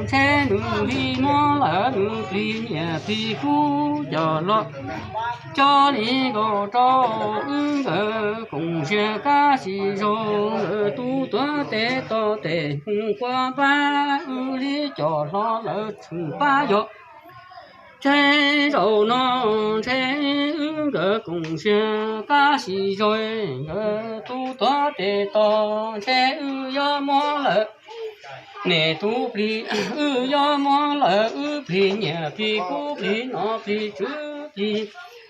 Ntshe nws li muab lawm nws plig niam plig kub coj los coj li nkaus rau wb nkawd koom siab kab sis zaug nkawd tub tuav tes tos tes mus quaj pab wb li cov hlob lawv tshwm pab yog. Ntshe zaum no ntshe wb nkawd koom siab kab sis zaug nkawd tub tuav tes tos ntshe wb yuav muab lawm niam tub plig, wb yuav muab lawm wb plig niam plig kub plig nom plig tswv plig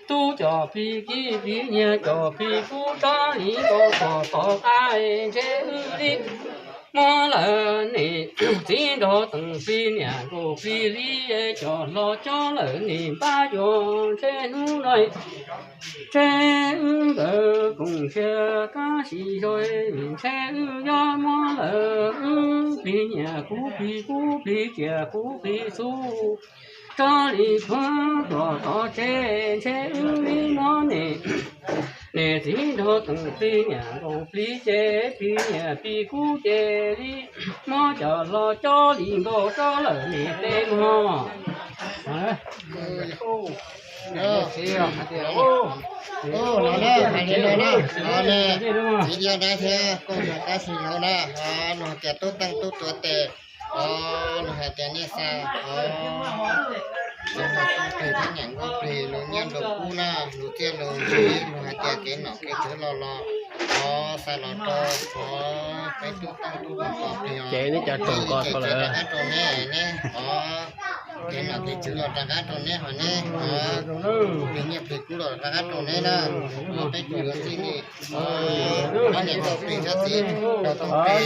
tub cov plig kib plig nyuag cov plig kub tsob li nkaus txog tom qab ntshe wb li muab lawm niam txiv nraug teem plig niam nkaus plig li cov hlob coj lawm niam pab yuav ntshe hnub no ntshe wb nkawd koom siab kab sis zaug ntshe wb yuav muab lawm wb plig niam kub plig kub plig tsiaj kub plig txhu tsob li puag tom tsev ntshe wb li muab niam, niam txiv nraug teem plig niam nkaus plig ces plig niam plig kub ces li muab cov hlob coj li nkaus rau lawm niam tej muag. Ua li no na, txiv yog dab thiab koj yog dab sis no na, nws hais tias tub teej tub tuav tes, nws hais tias nej xa, nws hais tub plig thiab niam nkauj plig lus nyiaj lus kub na, lus txiaj lus ntsig, nws hais tias kev nom kev tswv los los, xa los rau peb tub teej tub tuav plig os, ces neb cov tsoom ko ces rov qab rau neb, neb os, kev nom kev tswv los rov qab rau neb hos neb os, plig nyiaj plig kub los rov qab rau neb na, peb tug yuav txij li, pab niam nkauj plig thiab txiv nraug teej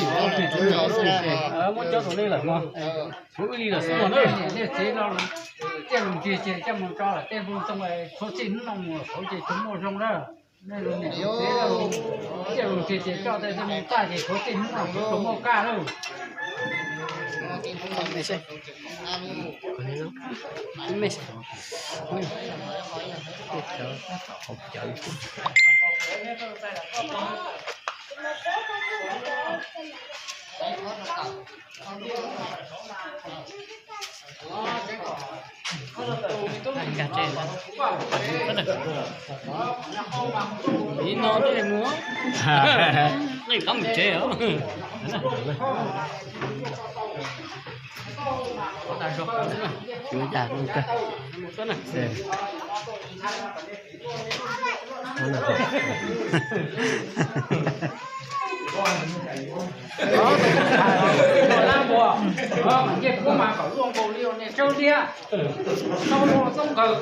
plig, muab cov tus nej lawm mog, kuv wb li lawm xwb mog na. Niam txiv no, txiaj lus ntsig ces coj mus tso lawm tej npoo txoo, txhua txij hnub no mus lawm hauv ces tsis muaj zoo na. Niam txiv, txiaj lus ntsig ces coj tej mus txaj ces txhua txij hnub no kuv tsis muaj kaj lawm. Nkag tsev, ib no twb mus, nej qab mus tsev os. Ua cas no kawg. Ncej kub mas kom luaj nkaus li niag tsawb liab, sau lua txoob kawg.